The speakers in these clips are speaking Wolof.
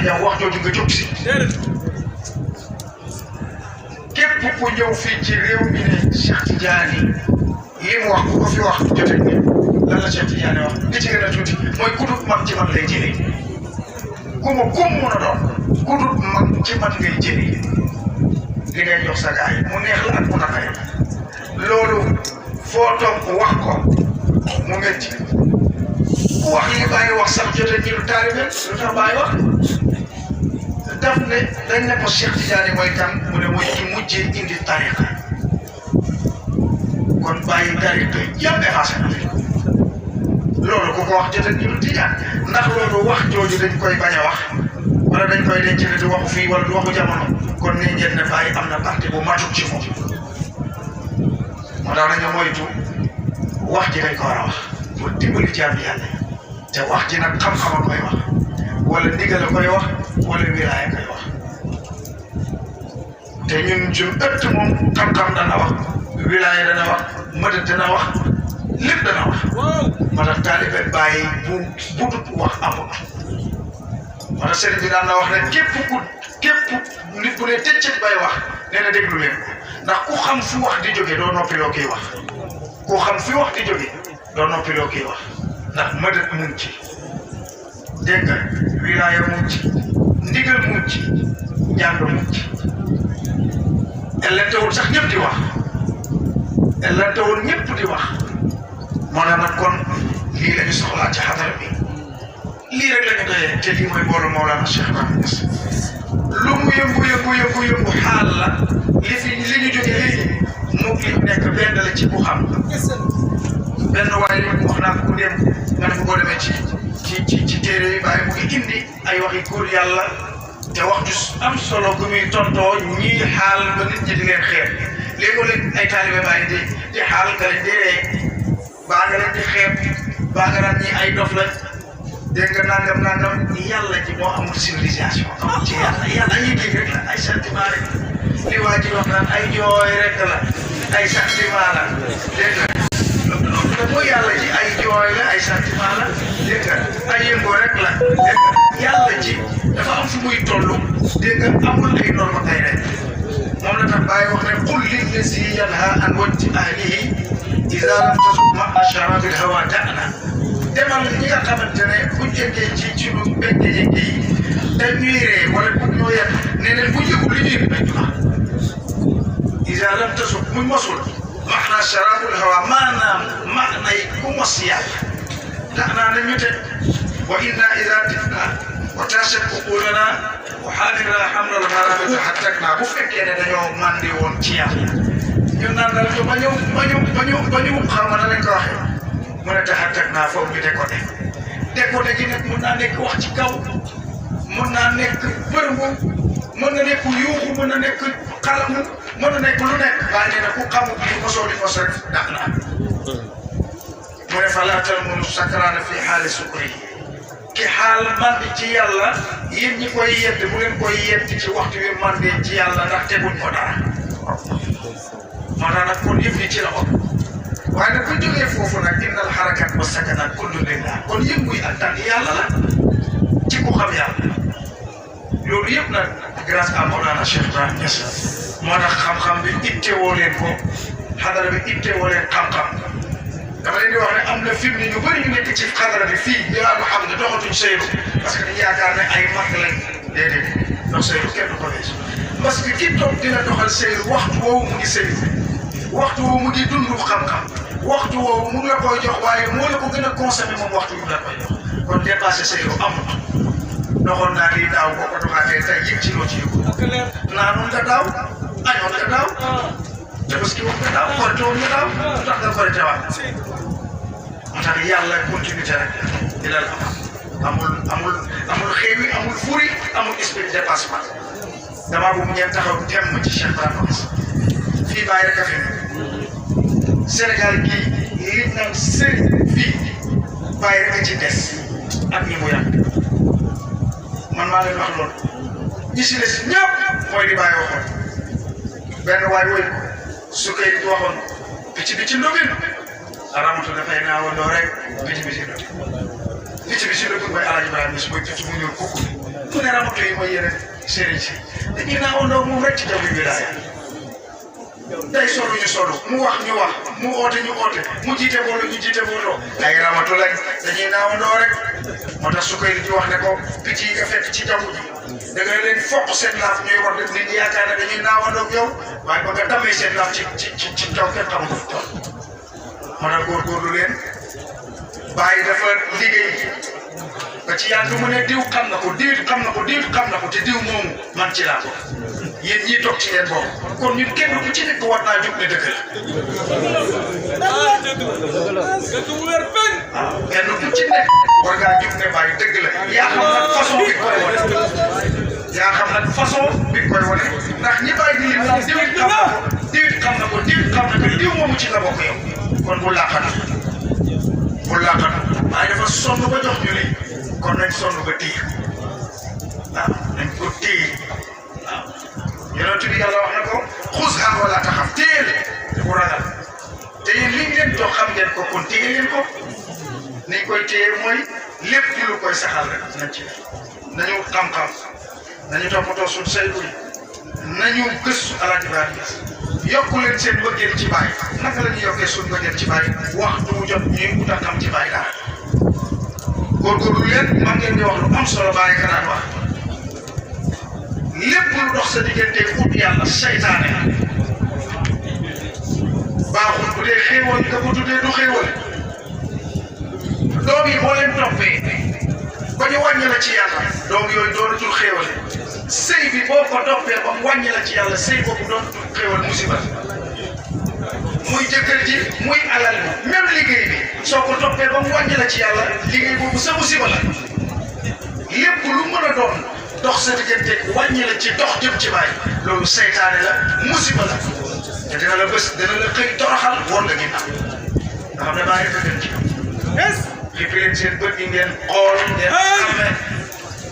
tax yow wax jooju nga jóg si képp ku ñëw fii ci réew mi ne Cheikh Tidiane li mu wax ku ko fi wax jote ni lan la Cheikh Tidiane wax li ci gën a tuuti mooy ku dut man ci man lay jëlee ku mu mën a doon ku dut man ci man ngay jëlee li ngay jox sa gaay mu neex la ak mu naqari loolu foo toog wax ko mu métti ku wax li bàyyi wax sax jote ni lu taalibe lu tax bàyyi wax daf ne dañ ne ko Cheikh Tidiane mooy kan mu ne mooy ci mujjee indi tariqa kon bàyyi tariqa yëpp effacé na fi loolu ku ko wax jote ni lu Tidiane ndax loolu wax jooju dañ koy bañ a wax wala dañ koy denc ne di waxu fii wala du waxu jamono kon ne ngeen ne bàyyi am na parti bu matut ci moom moo tax nañu moytu wax ji dañ ko war a wax pour dimbali jaam yàlla te wax ji nag xam-xam a koy wax wala ndigal a koy wax wala wilaaya koy wax te ñun suñu ëtt moom xam-xam dana wax wilaaya dana wax mëdët dana wax lépp dana wax moo tax taalibe bàyyi bu budut wax amut moo tax sëriñ bi daan na wax ne képp nit bu ne tëccët bay wax nee na déglu leen ndax ku xam fu wax di jóge doo noppiloo kiy wax ku xam fi wax di jóge doo noppiloo kiy wax ndax mëdët mu ngi ci dégg nga wilaaya mu ngi ci ndigal mu ngi ci njàng mu ngi ci ellentewul sax ñëpp di wax ellentewul ñëpp di wax moo tax nag kon lii la ñu soxlaa ci xadara bi lii rek la ñu doyee te lii mooy mbooloo Mawlana Cheikh Ibrahima Niass lu mu yëngu xaal la li ñu jógee léegi mu li nekk benn la ci ku xam benn waaye wax naa ko ku dem nga ne boo demee ci téere yi bàyyi mu ngi indi ay waxi góor yàlla te wax ju am solo gu muy tontoo ñii xaal ba nit ñi di leen xeeb léegoo-léeg ay taalibe bàyyi di xaal nga leen di ree baa nga leen di xeeb baa nga naan ñii ay dof la dégg nga nangam yàlla ji moo amul civilisation amul ci yàlla ay yëg rek la ay sentiment rek li waa ji wax naan ay jooy rek la ay sentiment la dégg nga mooy yàlla ji ay jooy la ay sentiment la dégg nga ay yëngoo rek la dégg nga yàlla ji dafa am fu muy toll dégg nga amul ay norme kay rek moom la tax bàyyi wax ne qul lillazi yanha an wajhi ahlihi iza lam tasuk ma'a sharabil hawa da'na demal ñi nga xamante ne buñ yeggee ci lu benn yëg yi dañuy ree wala bu ñoo yem nee nañ bu yëgul li ñuy bañ la iza lam tasuk muy mosul maana sharabul hawa maanaam maanay ku mos yàlla daanaa nañu te wa inna iza tifna wa tashat uqulana wa xaalina xamral xaraami taxattakna bu fekkee ne dañoo mandi woon ci yàlla ñun naan dal ko ba ñu xam na lañ ko waxee mu ne taxattakna foofu ñu décoté gi nag mun naa nekk wax ci kaw mun naa nekk bërëbu mën na nekk yuuxu mën na nekk xalamu mën na nekk lu nekk waaye nee na ku xamul di mosoo di mos rek dàq naa mu ne fa laatal munu sakraana fi xaali sukri ki xaal mandi ci yàlla yéen ñi koy yedd bu leen koy yedd ci waxtu wi mandee ci yàlla ndax teguñ ko dara moo tax nag kon yëf yi ci la ëpp waaye nag bu jógee foofu nag innal xarakat wa sakanat kullu lillah kon yëngu yi ak tànn yàlla la ci ku xam yàlla loolu yëpp nag grâce à Mawlana Cheikh Ibrahima Niass moo tax xam-xam bi ittewoo leen ko xadara bi ittewoo leen xam-xam dama leen di wax ne am na fi mu ne ñu bëri ñu nekk ci xadara bi fii dinaa ko xam ne doxatuñ seyru parce que dañu yaakaar ne ay mag lañ déedéet dox seyru kenn du ko weesu parce que ki toog dina doxal seyru waxtu woowu mu ngi seyru waxtu woowu mu ngi dund xam-xam waxtu woowu mu ngi la koy jox waaye moo la ko gën a consommé moom waxtu wi la koy jox kon dépassé seyru amul doxoon naa lii daaw boo ko doxaatee tey yëg ci loo ci yëg naanoon nga daaw añoon nga daaw tabaski woon nga daaw korite woon nga daaw lu tax nga korite waat moo tax yàlla continuité rek di la amul xewi amul furi amul esprit de dépassement damaa bëgg ngeen taxaw temm ci Cheikh Ibrahima Niass fii bàyyi rek a fi Sénégal gii li naan sëriñ fii bàyyi rek a ci des ak ñi mu yàgg man maa leen wax loolu ñi si des ñëpp mooy li bàyyi waxoon benn waay woy su koy waxoon picc bi ci ndóbin aramatu dafay naawandoo rek picc bi ci ndóbin mooy Alaaji Ibrahima Niass mooy picc mu ñuul kooku mu ne karamatu yi mooy yeneen sëriñ si dañuy naawandoo moom rek ci taw bi wilaaya day solu ñu solu mu wax ñu wax mu oote ñu oote mu jiite booloo ñu jiite booloo ay ramatu lañ dañuy naawandoo rek moo tax su koy di wax ne ko picc yi nga fekk ci jaww ji da nga leen fokk seen laaf ñuy war def nit ñi yaakaar ne dañuy naawandoo ak yow waaye ba nga damee seen laaf ci jaw kenn xamul fu toll moo tax góorgóorlu leen bàyyi dafa liggéey ba ci yàgg mu ne diw xam na ko diw xam na ko diw xam na ko te diw moomu man ci laa ko yéen ñii toog ci leen bokk kon ñun kenn ku ci nekk war naa jóg ne dëgg la. waaw kenn ku ci nekk war ngaa jóg ne bàyyi dëgg la yaa xam nag façon bi koy wane yaa xam nag façon bi koy wane ndax ñi bàyyi di lim naan diw xam na ko diw xam na ko diw moomu ci la bokk yow kon bu laaxatu waaye dafa sonn ba jox ñu lii kon nañ sonn ba téye waaw nañ ko téye waaw yonent bi yàlla wax na ko xuzhaa wala taxaf téye te bu ragal te yéen li ngeen jox xam ngeen ko kon téye leen ko niñ koy téye mooy lépp lu koy saxal rek nañ ci nañu xam-xam nañu toppatoo suñ saytu yi nañu gëstu Alaaji Ibrahima Niass yokku leen seen mbëggeel ci Baay naka la ñuy yokkee suñ mbëggeel ci Baay waxtu wu jot ñuy ut a xam ci Baay daal góorgóorlu leen maa ngeen di wax lu am solo Baay ka daan wax lépp lu dox sa diggante ut yàlla saytaane baaxul bu dee xéewal nga ko tuddee du xéewal doom yi boo leen toppee ba ñu wàññi la ci yàlla doom yooyu doonatul xéewale sëy bi boo ko toppee ba mu wàññi la ci yàlla sëy boobu doonatul xéewal musiba muy jëkkër ji muy alal bi même liggéey bi soo ko toppee ba mu wàññi la ci yàlla liggéey boobu sa musiba la lépp lu mën a doon dox sa diggante wàññi la ci dox jëm ci Baay loolu seytaane la musiba la te dina la bés dina la xëy toroxal woon la ginnaaw nga xam ne Baay dafa gën ci xippi leen seen bët yi ngeen xool ngeen xamee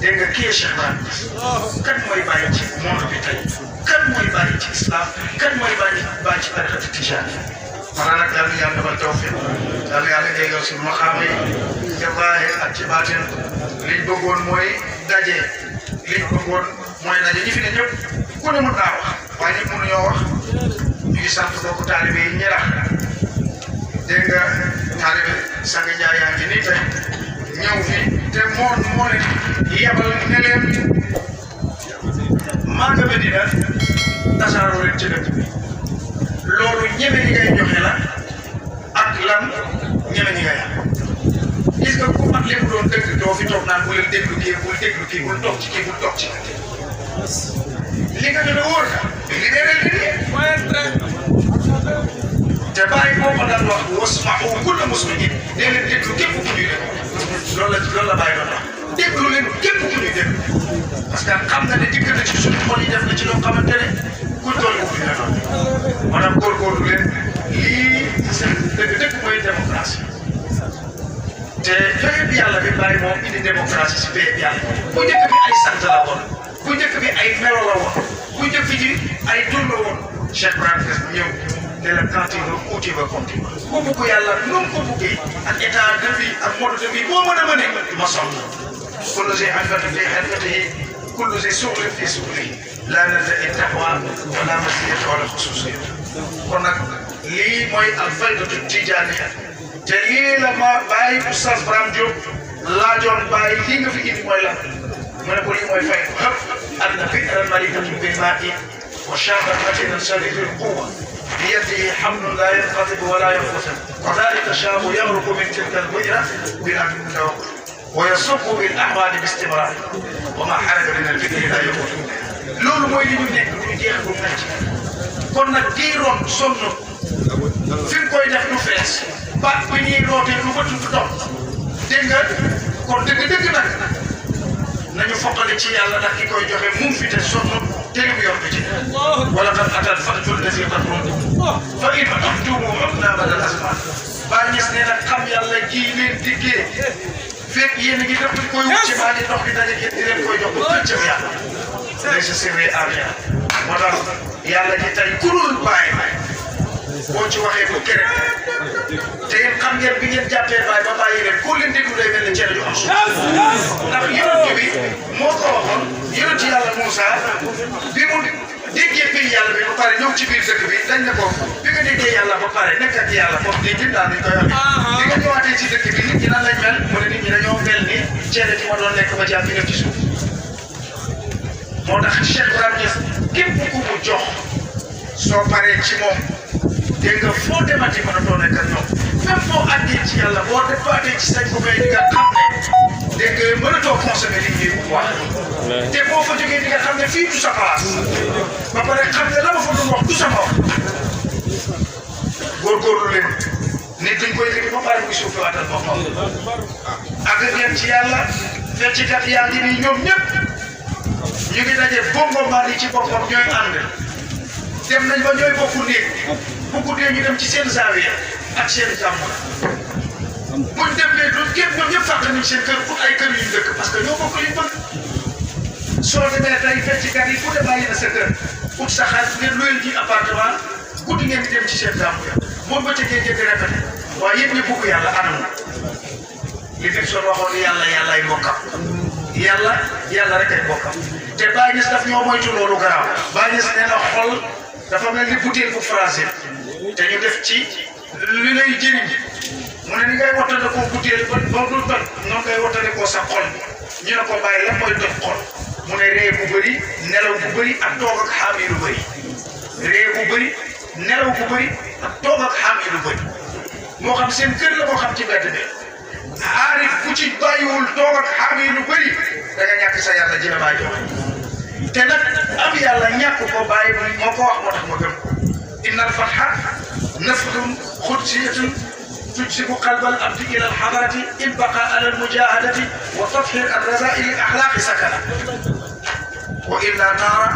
dégg nga kii Cheikh Ibrahima kan mooy Baay ci monde bi tey kan mooy Baay ci islam kan mooy Baay ci tariqa tijaan maanaam nag yàlla yàlla defal tawfiq yàlla yàlla déggal suñu maxaama yi ci zaahir ak ci baatin liñ bëggoon mooy daje liñ bëggoon mooy daje ñi fi ne ñëpp ku ne mën naa wax waaye ñëpp mënuñoo wax ñu ngi sant bokku taalibe yi ñi rax dégg nga taalibe sang Njaay yaa ngi nii tey ñëw fi te moo leen yebal ne leen Màkka Medina tasaaroo leen ci dëkk bi loolu ñeme ñi ngay joxe la ak lan ñeme ñi ngay am gis nga ku ak lépp doon dëgg doo fi toog naan bu leen déglu kii bul déglu kii bul toog ci kii bul toog ci li nga jot a wóor la li dee leen liggéey te Baay moo ko daan wax wasma'u kulla muslimin dee leen déglu képp ku ñuy déglu loolu la Baay doon wax déglu leen képp ku ñuy déglu parce que xam na ne dikk na ci suñu xol yi def na ci loo xamante ne ku toll wu ñu la doon maanaam góorgóorlu leen lii seen dëgg-dëgg mooy démocratie te fexe bi yàlla bi Baay moom indi démocratie si fexe bi yàlla bu njëkk bi ay sant la woon bu njëkk bi ay melo la woon bu njëkk bi ay tur la woon Cheikh Ibrahima ñëw ne la quand il veut où tu veux comme tu veux ku bugg yàlla nu mu ko buggee ak état de vie ak mode de vie boo mën a mënee ma soxla kullu zi halfatin fi halfatihi kullu zi suxlin fi suxlihi laa nazaa taqwa wala masiyata wala xususiyata kon nag lii mooy al faydatu tijaaniya te lii la ma bàyyi Oustaz Braham Diop laajoon bàyyi lii nga fi indi mooy lan mu ne ko lii mooy fay xëpp adna fikran malikatun bil maa'i wa shaaban matinan shadiidul quwwa بيده حمل لا ينقطب ولا ينفصل وذلك الشاب يغرق من تلك البئر بلا توقف ويصب بالاحوال باستمرار وما حرج من الفكر لا يموت loolu mooy li ñu nekk du jeex bu nekk kon nag kii roon sonn fi mu koy def du fees baat bi ñuy rootee lu bëtt du dox dégg nga kon dëgg-dëgg nag nañu foqale ci yàlla ndax ki koy joxe mu fi te sonn te li mu yor bi ci wala qad atal fajjul lazi qadrum fa in ahtumu hukna badal asma ba gis ne nag xam yàlla ji leen diggee fekk yéen a ngi def koy wut ci maa ngi ndox bi daje di leen koy jox ba tëccëm yàlla day sa siree aaxira moo tax yàlla ji tey kurul bàyyi boo ci waxee bu kere te yéen xam ngeen bi ngeen jàppee bàyyi ba bàyyi leen koo leen déglu day mel ne cere ju am suuf ndax yonent bi moo ko waxoon yonent yàlla Moussa bi mu déggee pays yàlla bi ba pare ñëw ci biir dëkk bi dañ ne ko bi nga déggee yàlla ba pare nekk ak yàlla comme ni ñun daal di koy waxee bi nga ñëwaatee ci dëkk bi nit ñi nan lañ mel mu ne nit ñi dañoo mel ni ceele ci ma doon lekk ba jàpp ñëw ci suuf moo tax Cheikh Ibrahima Niass képp ku mu jox soo paree ci moom dégg nga foo demati mën a doon nekk ak ñoom même boo àggee ci yàlla boo defaatee ci sañ ko may di nga xam ne dégg nga mën a toog consommer li ñuy wax te boo fa jógee di nga xam ne fii du sa place ba pare xam ne la ma fa doon wax du sama wax góorgóorlu leen nit duñ koy liggéey ba pare muy suufi waatal boppam ak ngeen ci yàlla fecckat yaa ngi nii ñoom ñëpp ñu ngi daje bongo maa yi ci boppam ñooy ànd dem nañ ba ñooy bokku néeg bu guddee ñu dem ci seen zaawiya ak seen jàmm buñ demee du képp ñoom ñëpp fàq nañ seen kër pour ay kër yu ñu dëkk parce que ñoo bokk li bëgg soo demee tey fecckat yi ku ne bàyyi na sa kër ut sa xaalis ngeen luyal ji appartement guddi ngeen di dem ci seen jàmm ya moom ba tëggee jëgg répété waaye yéen ñi bugg yàlla anam li fi soo waxoon yàlla yàllaay mbokkam yàlla rek ay mbokkam te Baye Niass daf ñoo moytu loolu garaaw Baye Niass nee na xol dafa mel ni bouteille bu français te ñu def ci li lay jëriñ mu ne ni ngay wottane koo bouteille ba dul bat noonu ngay wottane koo sa xol ñu ne ko bàyyi lan mooy def xol mu ne ree bu bëri nelaw bu bëri ak toog ak xaam yi lu bëri ree bu bëri nelaw bu bëri ak toog ak xaam yi lu bëri moo xam seen kër la moo xam ci mbedd bi aarif ku ci bàyyiwul toog ak xaam yi lu bëri da nga ñàkk sa yàlla ji la bàyyi joxe te nag am yàlla ñàkk ko bàyyi moo ko wax moo tax ma gëm ko inna al fatha nafdun xudsiyatun تجذب قلب الأبد إلى الحضرة البقاء على المجاهدة وتطهير الرذائل الأخلاق سكنة وإلا نار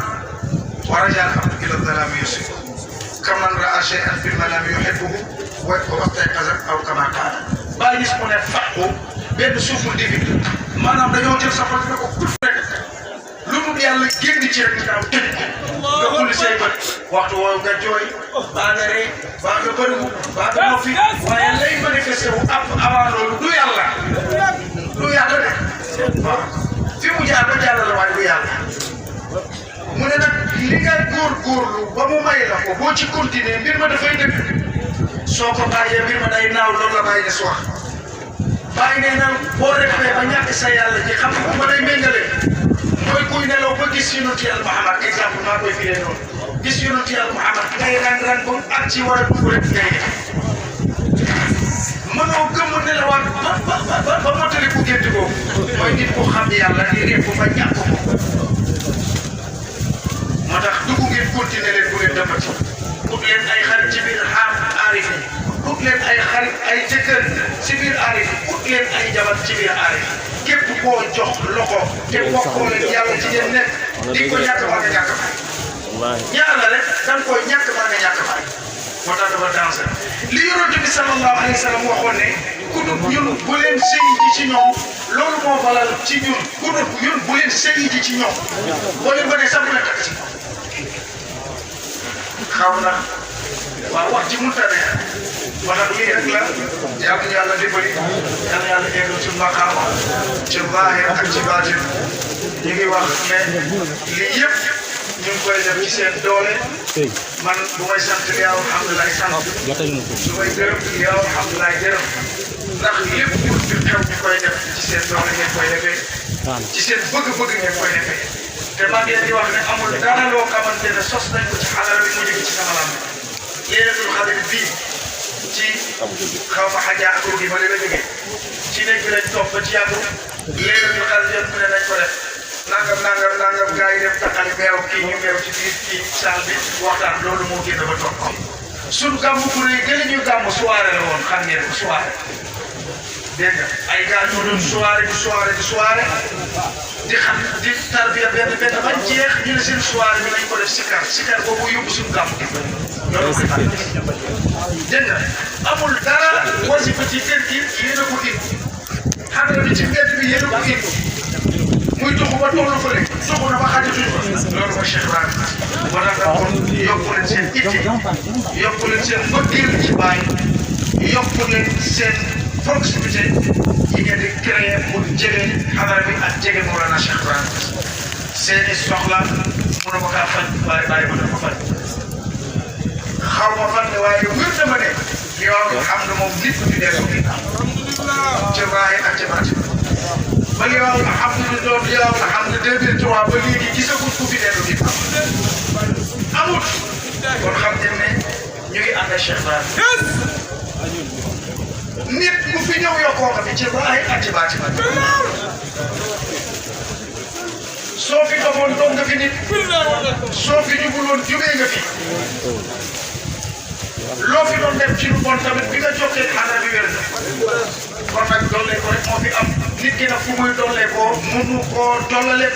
ورجع الأبد إلى الظلام يسير كمن رأى شيئا في المنام يحبه واستيقظ أو كما قال Baye Niass mu ne fàqu benn suuful divin maanaam dañoo jël sa xol ne ko kut rek lu mu yàlla génn ci rek nga tëj ko nga xulli say bët waxtu woowu nga jooy baa nga rey baa nga bëriwu baa nga noppi waaye lay manifesté wu avant loolu du yàlla de waaw fi mu jaar ba jàll la waaye du yàlla mu ne nag li nga góorgóorlu ba mu may la ko boo ci continuer mbir ma dafay dëgg soo ko bàyyee mbir ma day naaw loolu la Baye Niass wax bàyyi nee na boo refee ba ñàkk sa yàlla ji xam nga ma lay méngale mooy kuy nelaw ba gis yonent Yàlla Muhammad exemple maa koy firee noonu gis yonent Yàlla Muhammad ngay rang ba ak ci war a dugg rek ngay def mënoo gëmm nelawaat ba mottali ku gént boobu mooy nit ku xam yàlla di réew ba ñàkk ko moo tax dugg ngeen continuer leen bu leen dëppati ut leen ay xarit ci biir aarif yi ut leen ay xarit ay jëkkër ci biir aarif yi ut leen ay jabar ci biir aarif yi képp koo jox loxo te bokkoo leen yàlla ci ngeen nekk di ko ñàkk ba nga ñàkk fay ñaar la rek da nga koy ñàkk ba nga ñàkk fay moo tax dafa dansé li yonent bi sallallahu alayhi wa sallam waxoon ne ku dul ñun bu leen sëy ji ci ñoom loolu moo valal ci ñun ku dul ñun bu leen sëy ji ci ñoom boo leen bëggee sax bu leen takk ci xaw na waaw wax ci mënta ne wala lii rek la yàlla na yàlla dimbali yàlla yàlla eggal ci maqaama ci zaahir ak ci baatin ñu ngi wax ne lii yëpp ñu ngi koy def ci seen doole man bu may sant yow alhamdulilah sant su may gërëm yow alhamdulilah gërëm ndax lépp pour ñu xew ñu koy def ci seen doole ngeen koy defee ci seen bëgg-bëgg ngeen koy defee te maa ngi leen di wax ne amul dara loo xamante ne sos nañ ko ci xadara bi mu jóge ci sama lam Laylatul Qadr bii ci xaw ma xaja ak ruugi ma leen a jógee ci nekk bi lañ toog ba ci yàggu Laylatul Qadr yëpp mu ne nañ ko def nangam gars yi dem taxali beew kii ñu beew ci biir kii salle bi waxtaan loolu moo génn ba toog suñu gàmmu bu rëy gën a ñuy gàmmu soirée la woon xam ngeen ko soirée dégg nga ay gars ñoo doon soirée di xam di tarbiya benn bañ jeex ñu ne seen soirée bi nañ ko def sikar boobu yóbbu suñu gàmmu loolu ko xam dégg nga amul dara wasifa ci kër gi yéen a ko indi xadara bi ci mbedd bi yéen a ko indi muy tuxu ba tollu fële tuxu na ba xajatuñ ko loolu mooy Cheikh Ibrahima war na kon yokku leen seen itti yokku leen seen mbëggeel ci Baay yokku leen seen proximité yi ngeen di créer pour jege xadara bi ak jege Mawlana Cheikh Ibrahima seeni soxla mënu ma kaa faj waaye bàyyi ma dama faj xaw ma fan waaye wér na ma ne yow xam nga moom nit ku ñu delloo ci waaye ak ci baat ba yow xam nga doon yow xam nga 2003 ba léegi gisagul ku fi delloo nit amut kon xam ngeen ne ñu ngi ànd ak Cheikh Bara nit ku fi ñëw yokkoo ko fi ci waaye ak ci baat soo fi dogoon doon nga fi nit soo fi jubuloon jubee nga fi loo fi doon def ci lu bon tamit bi nga jokkee xanaa bi wér na kon nag dollee ko rek moo fi am nit ki nag fu muy dollee ko mënu koo dollale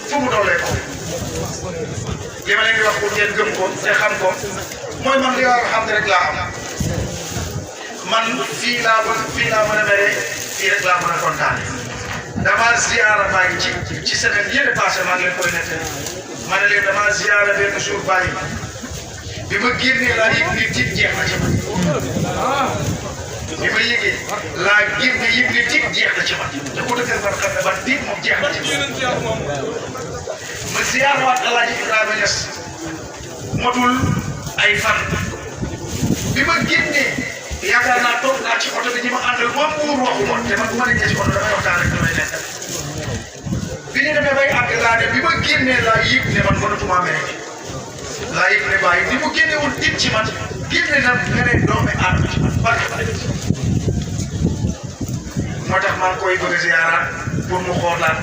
fu mu dollee ko li ma leen di wax pour ngeen gëm ko te xam ko mooy man li nga xam ne rek laa am man fii laa mën a meree fii rek laa mën a kontaane damaa ziyaara maa ngi ci semaine yële passé maa ngi leen koy nettali ma ne leen damaa ziyaara benn jour bàyyi bi ma génnee laa yëg ni tiit jeex na ci man bi ma yëgee laa génne yëg ni tiit jeex na ci man te ku dëgg man xam ne man tiit moom jeex na ci man ma ziyaarawaat Alaaji Ibrahima Niass motul ay fan bi ma génnee yaakaar naa toog naa ci oto bi ñi ma àndal ba muur waxuma te man bu ma nekkee ci oto damay waxtaan rek damay nekk bi ñu demee bay àgg laa ne bi ma génnee laa yëg ne man mënatuma mere laa yëg ne bàyyi ni mu génnewul nit ci man génne na beneen doomi aadama ci man barke moo tax maa ngi koy bëgg a ziyaaraat pour mu xoolaat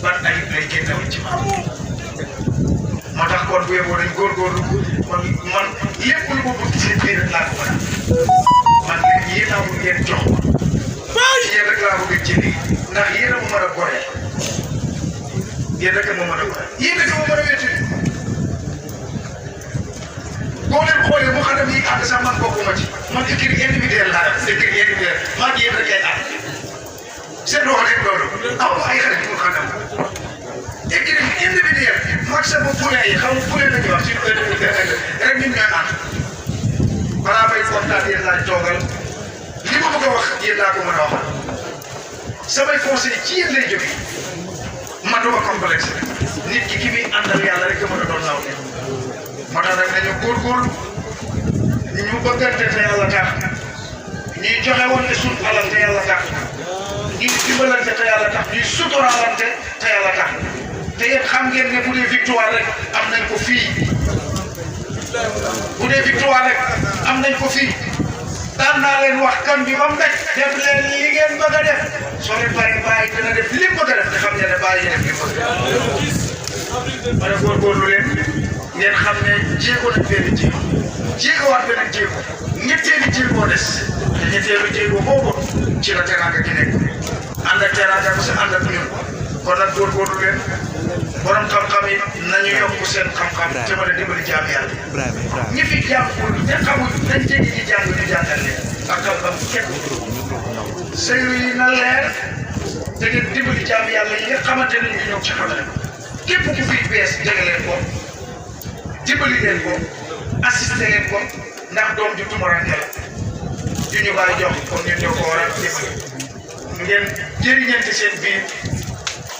ban ayib lay génnewul ci man moo tax kon bu yeboo dañ góorgóorlu man lépp lu ma bëgg ci biir laa ko mën a man léegi yéen a mun ngeen jox ma yéen rek laa bëgg ci lii ndax yéen a ma mën a goreel yéen rek a ma mën a goreel yéen rek a ma mën a wéetu boo leen xoolee mu xanam yi ànd sax man bokkuma ci man écrit individuel laa def écrit individuel maa ngi yéen rek ay ànd seen loxo leen loolu aw ay xarit mu xanam écrit individuel mag sama poulet yi xam nga poulet la ñuy wax ci rek ñun ñooy ànd balaa may kontaan yéen laa toogal li ma bëgg a wax yéen laa ko mën a wax samay conseil ci yéen lay jógee man duma complexe nit ki ki muy àndal yàlla rek mën a doon naaw moo tax nag nañu góorgóorlu ñu bëggante te yàlla tax ñuy joxe woon ne suñ alal te yàlla tax ñuy dimbalante te yàlla tax ñuy suturaalante te yàlla tax te yéen xam ngeen ne bu dee victoire rek am nañ ko fii bu dee victoire rek am nañ ko fii daan naa leen wax kan bi ba mu nekk def leen li ngeen bëgg a def soo leen paree bàyyi dina def li mu bëgg a def te xam ngeen ne bàyyi def li mu bëgg a def ma ne góorgóorlu leen ngeen xam ne jéego nañ benn jéegowaat beneen jéego ñetteelu jéegoo des te ñetteelu jéego boobu ci la teraanga gi nekk ànd ak teraanga ko si ànd ak ñun kon nag góorgóorlu leen borom xam-xam yi nañu yokk seen xam-xam te mën a dimbali jaam yàlla ñi fi jàngul te xamul nañ jéggi ñi jàng ñu jàngal leen ak xam-xam képp sëy yi na leer te ngeen dimbali jaam yàlla yi nga xamante ne ñu ngi ñëw ci xamale képp ku fi bees jege leen ko dimbali leen ko assisté leen ko ndax doom ju tumurante la ju ñu bàyyi jox kon ñun ñoo ko war a dimbali ngeen jëriñante seen biir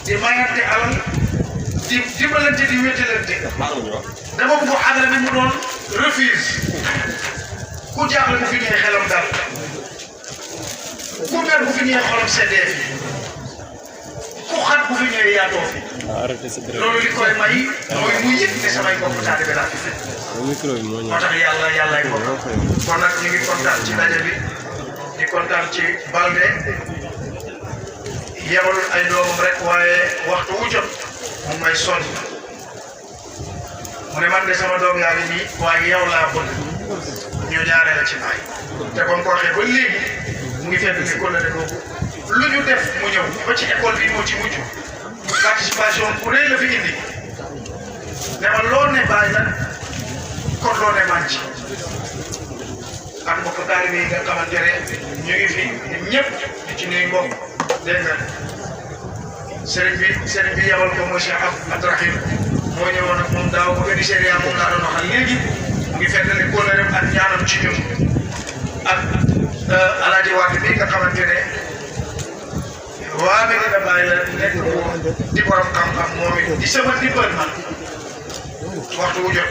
di mayante alal di dimbalante di wétalante dama bëgg xadra bi mu doon refuse ku jaaxle bu fi ñëwee xelam dal ku mer bu fi ñëwee xolam seddee fi ku xat bu fi ñëwee yaatoo fi loolu li koy may mooy mu yëg ne samay mbokk taalibe laa fi fekk moo tax yàllaay bokk kon nag ñu ngi kontaan ci daje bi di kontaan ci Balde yebalul ay doomam rek waaye waxtu wu jot mu may sonn mu ne man de sama doom yaa ngi nii waaye yow laa bëgg ñu ñaaree la ci baay te comme ko waxee ba léegi mu ngi fekk ni kóllëre googu lu ñu def mu ñëw ba ci école bi moo ci mujj participation bu rëy la fi indi ne ma loo ne bàyyi la kon loo ne man ci ak mbokk taalibe yi nga xamante ne ñu ngi fi ñëpp di ci nuyu mbokk dégg nga sëriñ bi yabal ko mooy Cheikh Abdourahim moo ñëwoon ak moom daaw ba benn Sénégal moom laa doon waxal léegi mu ngi fàttali kóllëreem ak ñaanam ci ñun ak Alaaji Wade bi nga xamante ne waa Medina Baye la nekk di borom xam-xam moom it di sama dimbal man waxtu wu jot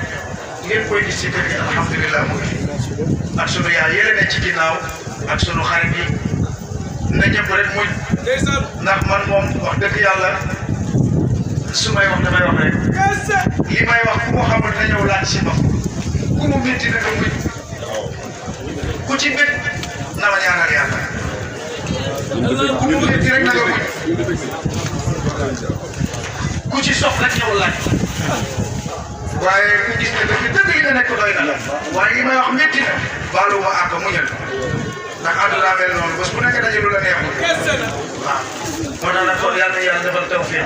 ngeen koy gis ci kër gi alhamdulilah mu ngi ak sunu yaay yële ne ci ginnaaw ak sunu xarit yi na ñëpp rek muñ ndax man moom wax dëgg yàlla su may wax damay wax rek li may wax ku ko xamul na ñëw laaj si ma ku mu métti na nga muñ ku ci bég na ma ñaanal yàlla ku mu métti rek na nga muñ ku ci sof rek ñëw laaj waaye ku gis ne dëgg li nga nekk doy na la waaye li may wax métti na baalu ma àgg muñal ndax àdduna mel noonu bés bu nekk daje lu la neexul waaw moo tax nag kon yàlla yàlla defal tawfiq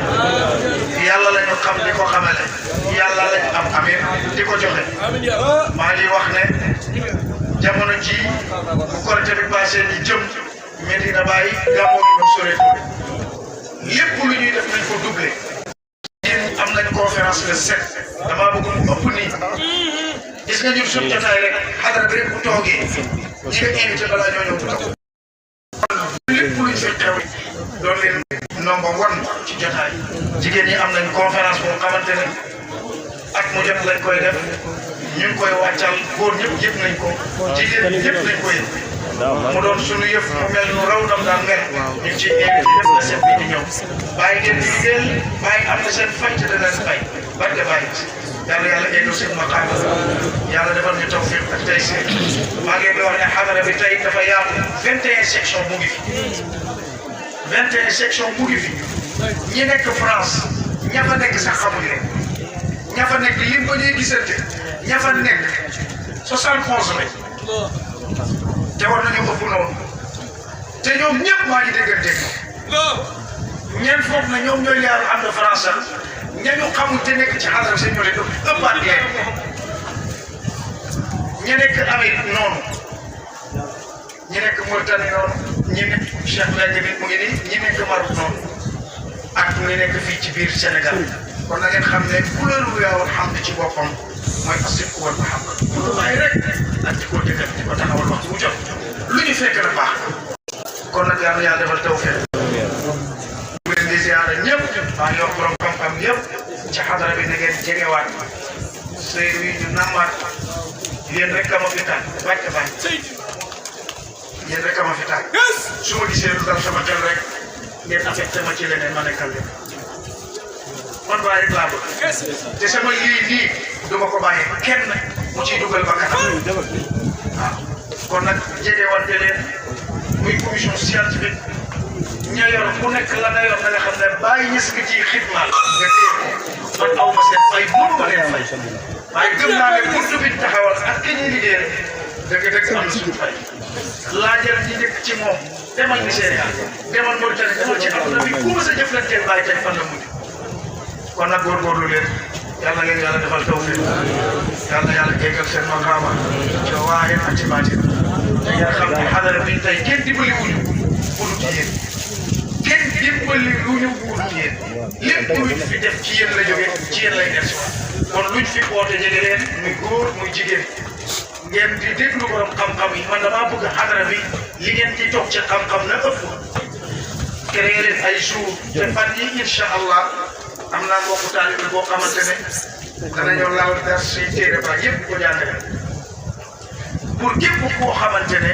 yàlla la ñu xam di ko xamale yàlla la ñu am amee di ko joxe maa ngi wax ne jamono ji bu Korité bi passé ni jëm Medina Baye gàmmu gi ñu soreetul lépp lu ñuy def nañ ko doublé yéen am nañ conférence le 7 damaa bëgg mu ëpp nii gis nga ñun suñu jotaay rek xadara bi rek bu toogee ñi nga invité balaa ñoo ñëw toog lépp luñ fi xew doon leen number one ci jotaay jigéen ñi am nañ conférence boo xamante ne ak mu jot lañ koy def ñu ngi koy wàccal góor ñëpp yëpp nañ ko jigéen ñi ñëpp nañ koy mu doon suñu yëf mu mel nu raw dam daan mel ñu ngi ciy invité def na seen bi di ñëw bàyyi ngeen di liggéeyal bàyyi am na seen fay te dana leen fay barke bàyyi yàlla yàlla eggal seen maqaam yàlla defal ñu tawfiq ak tey si maa ngi leen di wax ne xadara bi tey dafa yaatu 21 section mu ngi fi 21 section mu ngi fi ñi nekk France ña fa nekk sax xamuñ leen ña fa nekk lim ba ñuy gisante ña fa nekk 71 lañ te war nañu ëpp noonu te ñoom ñëpp maa ngi dégganteeg ñeent foofu na ñoom ñooy leeral am na France sax ñañu xamul te nekk ci xadara seen ñoo leen ëppaat leen ñi nekk Amérique noonu ñi nekk Mauritanie noonu ñi nekk Cheikh Ndiaye nit mu ngi nii ñi nekk Maroc noonu ak ñi nekk fii ci biir Sénégal kon na ngeen xam ne couleur bu yaawul xam ne ci boppam mooy asib wal mahabba lu bàyyi rek ak di ko dëggal di ko taxawal wax bu jot lu ñu fekk na baax kon nag yàlla yàlla defal tawfeex bu leen di ziyaara ñëpp maa ngi wax borom xam-xam yëpp ci xadara bi na ngeen jegewaat Seydou yi ñu nammaat yéen rek ma fi tànn bàcc bàcc yéen rek ma fi tànn su ma gisee lu dal sama xel rek ngeen affecté ma ci leneen ma nekkal leen man bàyyi rek laa bëgg te sama lii nii du ma ko bàyyi kenn mu ciy dugal ba kanam waaw kon nag jegewante leen muy commission scientifique ña yor ku nekk la nga yor na nga xam ne bàyyi ñës nga ciy xidmaal nga téye ko man aw ma seen fay mënu ma leen fay waaye gëm naa ne buntu bi taxawal ak ki ñuy liggéey dëgg-dëgg am na suñu fay laajal ñi njëkk ci moom demal Nigéria demal Mauritanie demal ci àdduna bi ku ma sa jëflanteel bàyyi tey fan la mujj kon nag góorgóorlu leen yàlla leen yàlla defal tawfiq yàlla yàlla jéggal seen maqaama ci waaye ak ci baatin te nga xam ne xadara bi tey kenn dimbali wuñu pour ci yéen kenn dimbali luñu pour ci yéen lépp luñ fi def ci yéen la jógee ci yéen lay def kon luñ fi oote jege leen muy góor muy jigéen ngeen di déglu borom xam-xam yi man damaa bëgg xadara bi li ngeen ci toog ci xam-xam na ëpp créé leen ay jours te fan yi incha allah am naa mbokku taalibe boo xamante ne danañoo laal dara suy téere ba yëpp ko jàngale pour képp koo xamante ne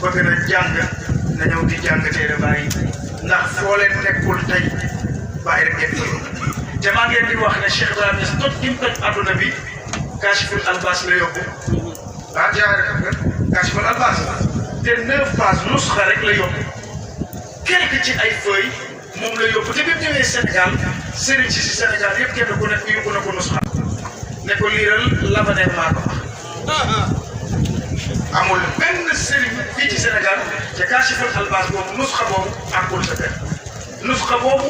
bëgg na jàng na ñëw di jàng téere ba yi ndax foo leen nekkul tey bàyyi rek ngeen koy te maa ngeen di wax ne Cheikh Ibrahima Niass toj gi mu toj adduna bi Kashiful Albas la yóbbu ah jaaree xam nga Kashiful Albas te 9 pages nusxa rek la yóbbu quelque ci ay feuilles. moom la yóbbu te bi mu ñëwee Sénégal sëriñ si Sénégal yëpp kenn ku nekk yóbbu na ko nusxa ne ko liiral Labané maa ko wax amul benn sëriñ fii ci Sénégal te Kashiful Albas boobu nusxa boobu àggul sa kër nusxa boobu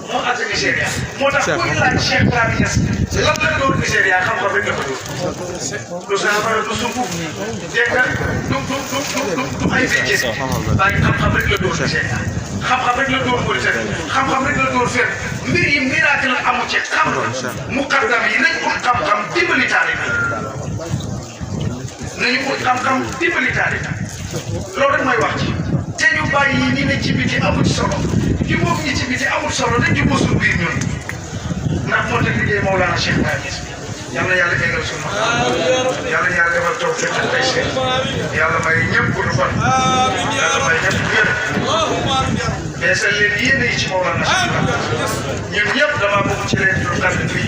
moo àgg Nigéria moo tax kuy laaj Cheikh Ibrahima Niass lan la doon Nigéria xam-xam rek la ko dóor du saafara du sunguf dégg nga du ay béjjén waaye xam-xam rek la dóor Nigéria xam-xam rek la dóor Mauritanie xam-xam rek la dóor fenn mbir yi miracle la amu ci xam muqaddam yi nañ ut xam-xam dimbali taalibe nañu ut xam-xam dimbali taalibe loolu rek mooy wax ci te ñu bàyyi yi ni ne ci biti amu ci solo jubóog ñi ci biti amul solo dañ jubóo suñu biir ñun ndax moo tax liggéey Mawlana Cheikh Ibrahima Niass yàlla yàlla eggal suñu ma yàlla yàlla defal taw fekk tey seen yàlla may ñëpp gudd fan yàlla may ñëpp wér beesal leen yéene yi ci Mawlana Cheikh ñun ñëpp damaa bëgg ci leen dul kàddu bi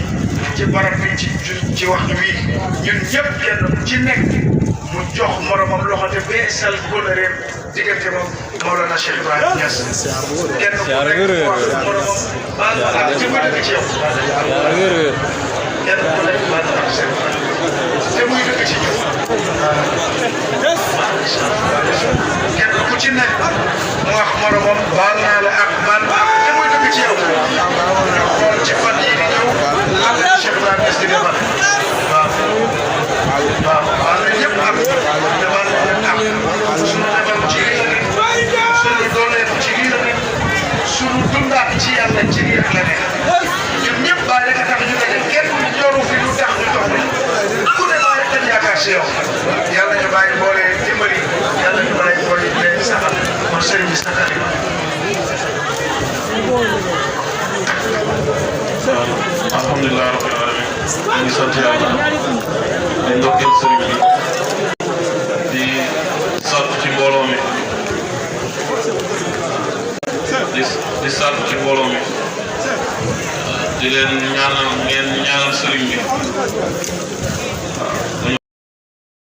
ci barab bi ci waxtu wi ñun ñëpp kenn ku ci nekk mu jox moromam loxo te beesal kóllëreem diggante moom Mawlana Cheikh Ibrahima Niass kenn ku nekk wax moromam baal ma ak ci muy dëkk ci yow kenn ku nekk baal ma ak seen te muy dëkk ci ñoom kenn ku ci nekk mu wax moromam baal naa la ak baal ma ak te muy dëkk ci yow ñu xool ci fan yii di ñëw lan la Cheikh Ibrahima Niass di defal waaw baal na ñëpp ak defal na ñëpp ak suñu defal ci lii la nekk suñu dooleeku ci lii la nekk suñu dundaat ci yàlla ci lii la nekk ñun ñëpp bàyyi rek a tax ñu daje kenn ñoru fi lu tax ñu jox la ku ne bàyyi dañ yaakaar si yow yàlla ñu bàyyi boole dimbali yàlla ñu bàyyi boole leen saxal kon sëriñ bi saxal alhamdulilah rabbil alamin ñu ngi sant yàlla di ndokkeel sëriñ bi di sàkku ci mbooloo mi di sàkku ci mbooloo mi di leen ñaanal ngeen ñaan